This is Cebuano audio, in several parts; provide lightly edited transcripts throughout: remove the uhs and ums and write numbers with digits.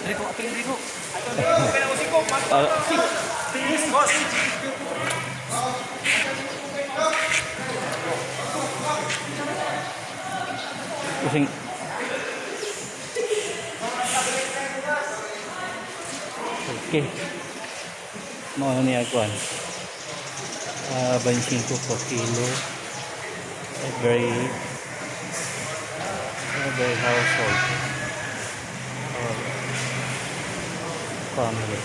Rico, ating Rico. Ah. Kasing. Okay. Mao niya kuan. Ah, 25 po kilo. Every household or family.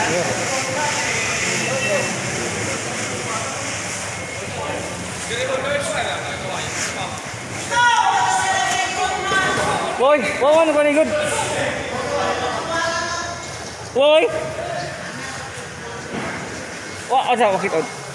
Yeah. Boy, wow, ano ba good? Boy! Wah, asa wakit out.